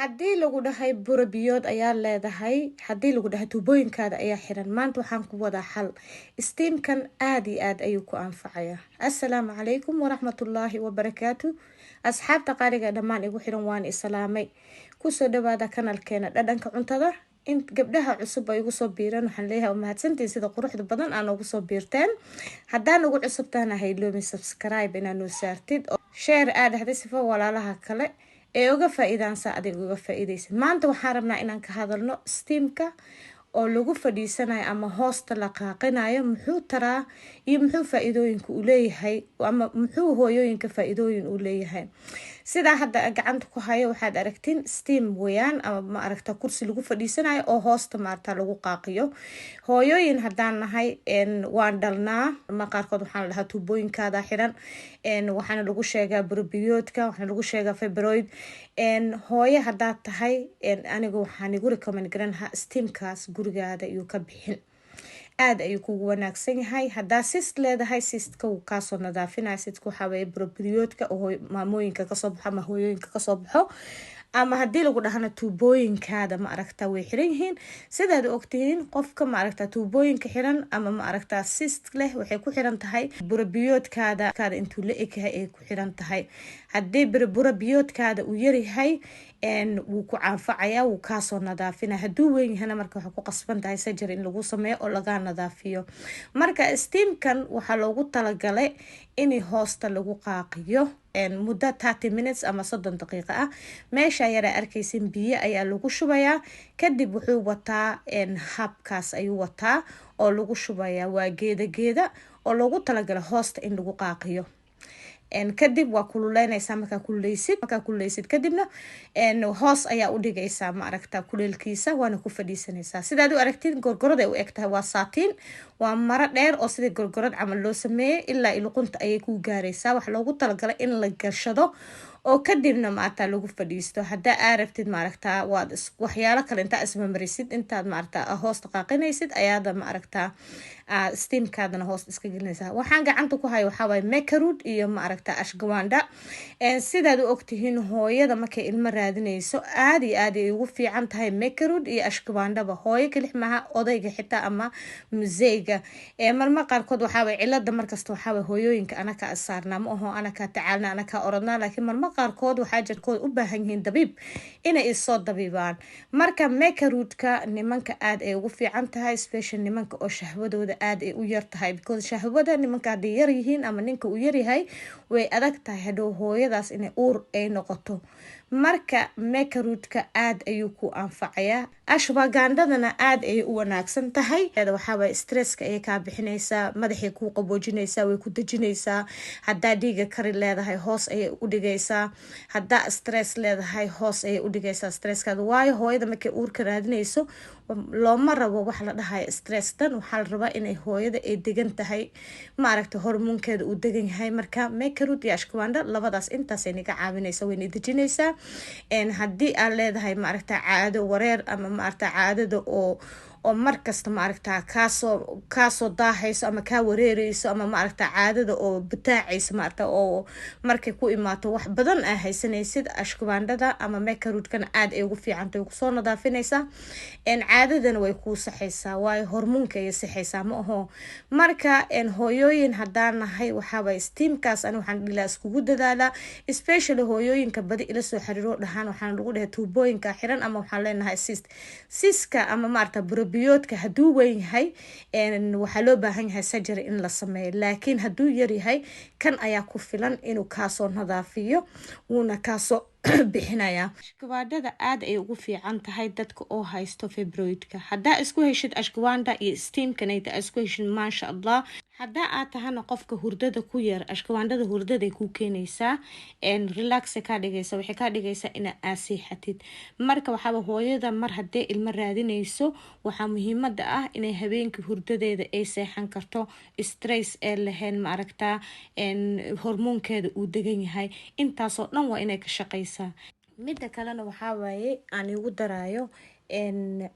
Haddii lagu dhahay burabiyood ayaa leedahay, haddii lagu dhahay tuubooyinkaada ayaa xiran, maanta waxaan ku wadaa xal. Steamkan aada iyo aad ayuu ku anfacayaa. Assalaamu calaykum waraxmatullaahi wabarakaatu. Asxaabta qaaliga dhammaan igu xiran, waan islaamay. Kusoo dhawaada kanalkeena Dhadhanka Cuntada. In gabdhaha cusub ay igu soo biireen, waxaan leeyahay mahadsantiin sida quruxda badan aa noogu soo biirteen. Haddaan ugu cusubtahana, hayloomin subscribe inaa noo saartid, share aa dhahday, sifo walaalaha kale ee uga faa-iidaan saa adiga uga faa-iideysa. Maanta waxaan rabnaa inaan ka hadalno steamka oo lagu fadhiisanayo ama hoosta la qaaqinayo. Muxuu taraa iyo muxuu faa-iidooyinka uu leeyahay, ama muxuu hooyooyinka faa-iidooyin uu leeyahay? Sidaa hadda gacanta ku hayo waxaad aragtiin steam weyaan, ama ma aragta kursi lagu fadhiisanayo oo hoosta maarata lagu qaaqiyo. Hooyooyin haddaan nahay, waan dhalnaa. Ma qaarkood waxaan la dhahaa tuubooyinkaada xiran, waxaana lagu sheegaa burobiyoodka, waxaana lagu sheegaa fibroid. Hooyo haddaad tahay, aniga waxaan igu recommend garan lahaa steamkaas gurigaada iyuu ka bixin. Aada ayuu kugu wanaagsan yahay. Haddaa cyst leedahay, cystka wuu kaasoo nadaafinaya. Cystka waxaa weeye burobiyoodka oo maamooyinka kasoo baxo ama hooyooyinka kasoo baxo. Ama haddii lagu dhahana tuubooyinkaada ma aragta way xiran yihiin, sidaad ogtihiin qofka ma aragta tuubooyinka xiran ama ma aragta cyst leh, waxay ku xiran tahay burabiyoodkaada kaada intuu la egyahay ay ku xiran tahay. Haddii burabiyoodkaada uu yaryahay, wuu ku canfacaya, wuu kaasoo nadaafinaya. Hadduu weyn yahana, marka waxay ku qasban tahay surgery in lagu sameeyo oo lagaa nadaafiyo. Marka steamkan waxaa loogu talagalay in hoosta lagu qaaqiyo muddo 30 minutes ama 30 daqiiqo ah. Meesha yaraa arkaysin biyo ayaa lagu shubayaa. Kadib wuxuu wataa habkaas ayuu wataa oo lagu shubayaa. Waa geeda geeda oo loogu talagalay hoosta in lagu qaaqiyo. Kadib waa kululeynaysaa. Markaa kululeysid kadibna hoos ayaa u dhigaysaa, ma aragta, kuleelkiisa, waana ku fadhiisanaysaa. Sidaad u aragtid gorgorad ay u eg tahay. Waa saatiin, waa maro dheer oo sidii gorgorad camal loo sameeyey. Ilaa iluqunta ayay ku gaaraysaa. Waxa loogu talagalay in la gashado oo kadibna maaragta lagu fadhiisto. Haddaa aa rabtid, maaragta, waad waxyaalo kale intaa ismamarisid, intaad maaragta hoosta qaaqinaysid, ayaada maaragta steamkaadana hoosta iska gelinaysaa. Waxaan gacanta ku hayo waxaa waaye makrut iyo maaragta ashwagandha. Sidaad u ogtihiin, hooyada markay ilmo raadinayso aada iyo aad ay ugu fiican tahay makrut iyo ashwagandhaba. Hooyo kelix maaha, odayga xitaa ama museyga. Marmar qaarkood waxaaway cilada markasta waxaaway hooyooyinka anakaa saarnaa, ma aho anakaa tacaalna, anakaa orodnaa, laakiin marmar qaarkood waxaa jirkood u baahan yihiin dabiib inay isoo dabiibaan. Marka makruutka nimanka aada ay ugu fiican tahay, special nimanka oo shahwadooda aada ay u yar tahay, because shahwada nimanka hadday yar yihiin ama ninka uu yaryahay, way adag tahay hadhow hooyadaas inay uur ay noqoto. Marka makruutka aada ayuu ku anfacayaa. Ashwagandhadana aada ayay u wanaagsan tahay. Waxaawaye stresska ayay kaa bixinaysaa, madaxay kuu qaboojinaysaa, way ku dejinaysaa. Haddaa dhiiga kari leedahay, hoos ayay u dhigaysaa. Haddaa stress leedahay, hoos ayay u dhigaysaa stresskaada. Waayo, hooyada markay uurka raadinayso looma rabo wax la dhahayo stress dan. Waxaa la rabaa inay hooyada ay degan tahay, maaragta, hormoonkeeda uu degan yahay. Marka makrut iyo ashwagandha labadaas intaasay naga caawinaysa, wayna dejinaysaa. Haddii aad leedahay, maaragta, caado wareer ama maaragta caadada oo markasta maaragta kaasoo daahayso ama kaa wareereyso, ama maaragta caadada oo butaacayso, maaragta oo markay ku imaato wax badan aa haysanaysid, ashwagandhada ama makaruudkana aada ay ugu fiicantay. Kusoo nadaafinaysaa, caadadana way kuu saxaysaa, waayo hormoonka ayay saxaysaa, ma aho? Marka hooyooyin haddaan nahay, waxaaway steamkaas ani waxaan dhilaa iskugu dadaalaa, especially hooyooyinka badi ila soo xiriiro dhahaan waxaan lagu dhahay tuubooyinka xiran ama waxaan leenahay cyst. Cystka ama maarata burobiyoodka hadduu weyn yahay, waxaa loo baahan yahay surgery in la sameeyo, laakiin hadduu yaryahay, kan ayaa ku filan inuu kaasoo nadaafiyo, wuuna kaasoo bixinayaa. Ashwagandhada aada ay ugu fiican tahay dadka oo haysto fibroidka. Haddaa isku heshid ashwagandha iyo steamkanayta isku heshid, maasha Allah. Haddaa aad tahana qofka hurdada ku yar, ashwagandhada hurdaday kuu keenaysaa, relax kaa dhigaysa, waxay kaa dhigaysaa ina aad seexatid. Marka waxaaba hooyada mar haddee ilmo raadinayso, waxaa muhiimada ah inay habeenkii hurdadeeda ay seexan karto, stress ee lahayn, ma aragtaa, hormoonkeeda uu degan yahay. Intaasoo dhan waa inay ka shaqaysaa. Midda kalena waxaa waaye aan igu daraayo,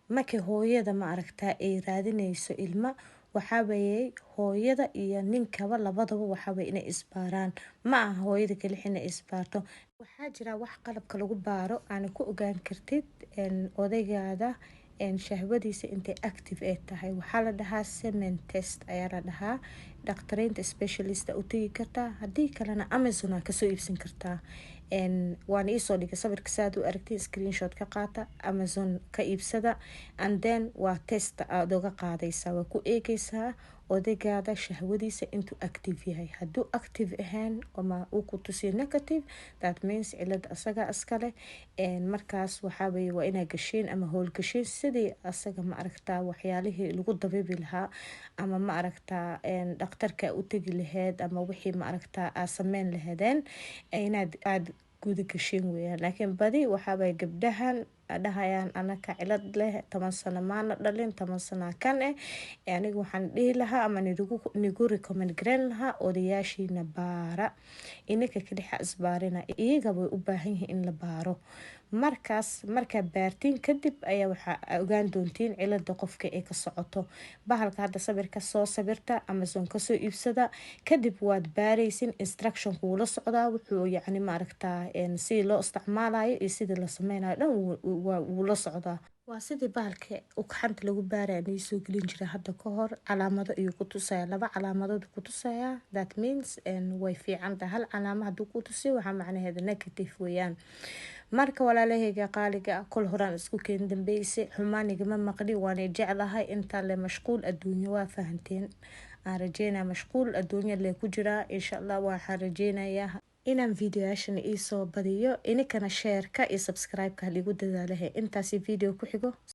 markay hooyada ma aragtaa ay raadinayso ilma, waxaaweeye hooyada iyo ninkaba labadaba waxaawaye inay isbaaraan. Ma aha hooyada kelix inay isbaarto. Waxaa jira wax qalabka lagu baaro aana ku ogaan kartid odaygaada shahwadiisa intay active ay tahay. Waxaa la dhahaa semen test ayaa la dhahaa. Dhakhtariinta specialista u tegi kartaa, haddii kalena Amazon aa kasoo iibsan kartaa. Waana iisoo dhigay sawirka, saaad u aragtiin screenshot ka qaata, Amazon ka iibsada, and then waa test aada oga qaadaysaa. Waa ku eegaysaa odaygaada shahwadiisa intuu active yahay. Hadduu active ahaan ama uu ku tusiyo negative, that means cilada asaga iskale. Markaas waxaaweye waa inaa gasheen ama howlgasheen sidii asaga, ma aragtaa, waxyaalihii lagu dabiibi lahaa ama, ma aragtaa, dhakhtarka u tegi laheyd ama wixii, ma aragtaa, aa sameyn laheedeen inaad aada guda gasheen weyaan. Laakiin badi waxaabay gabdhahan dhahayaan, "Anaka cilad leh, 10 sano maana dhalin, 10 sanaa kan eh." Aniga waxaan dhihi lahaa ama nigu recommend gareyn lahaa, odayaashiina baara. Ininka kalixa isbaarina, iyaga way u baahan yihiin in la baaro. Markaas markaa baartiin kadib ayaa waxaa ogaan doontiin cilada qofka ay ka socoto. Bahalka hadda sawirka soo sawirta, Amazon kasoo iibsada, kadib waad baaraysin. Instruction kuula socdaa, wuxuu yacni, maaragtaa, sidii loo isticmaalayo iyo sidii la sameynayo dhan wuu la socdaa. Waa sidii bahalka ugxanta lagu baaraya nii soo gelin jira hadda ka hor. Calaamado ayuu ku tusaya, laba calaamadood ku tusaya, that means way fiican tahay. Hal calaamo hadduu ku tusiyo, waxaa macnaheeda negative weeyaan. Marka walaalahayga qaaliga, kol horaan isku keen dambeyse, xumaanigama maqli, waanay jeclahay. Intaa le mashquul adduunyo waa fahanteen aan rajeynaya, mashquul adduunya lee ku jiraa. Insha Allah waxaan rajeynayaa inaan videoyaashan iisoo badiyo. Ininkana shareka iyo subscribe-ka haligu dadaalahe. Intaasi video ku xigo.